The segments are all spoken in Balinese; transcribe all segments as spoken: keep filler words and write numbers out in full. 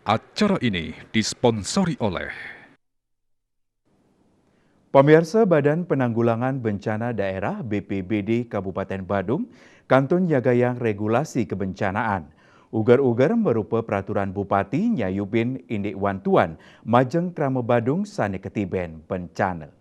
Acara ini disponsori oleh Pemirsa, Badan Penanggulangan Bencana Daerah B P B D Kabupaten Badung kantun nyagayang regulasi kebencanaan. Uger-uger merupa peraturan Bupati nyayubin indik wantuan majeng krama Badung sane ketiben bencana.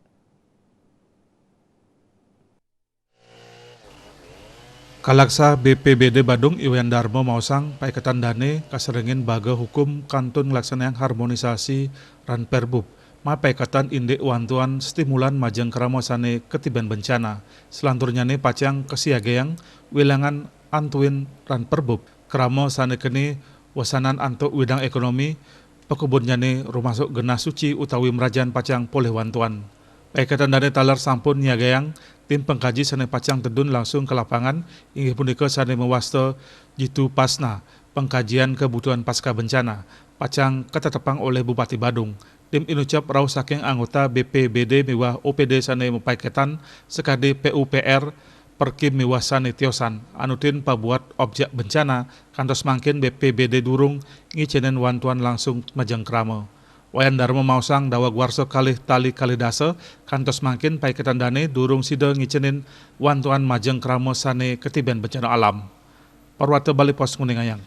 Kalaksa B P B D Badung Iwayan Darma maosang paiketan dane kaserengin baga hukum kantun nglaksanayang harmonisasi ran Perbup, ma paiketan indik wantuan stimulan majeng krama sane ketiben bencana. Selanturnyane pacang kasiagayang wilangan antuin ran Perbup, krama sane keni wesanan antuk widang ekonomi, pakebunnyane rumasuk genah suci utawi mrajan pacang polih wantuan. Paiketan dane taler sampun nyiagayang tim pengkaji sane pacang tedun langsung ke lapangan, inggih punika sane mawasta Jitu Pasna, pengkajian kebutuhan pasca bencana, pacang katetepang olih Bupati Badung. Tim inucap rauh saking anggota B P B D miwah O P D sane mapaiketan sakadi P U P R, Perkim miwah sane tiosan, anutin pabuat objek bencana, kantos mangkin B P B D durung ngicenin wantuan langsung majeng krama. Wayan Darma maosang daweg warsa kalih tali kalih dasa, kantos mangkin paiketan dane durung sida ngicenin wantuan majeng krama sane ketiben bencana alam. Parwata Bali Pos nguningayang.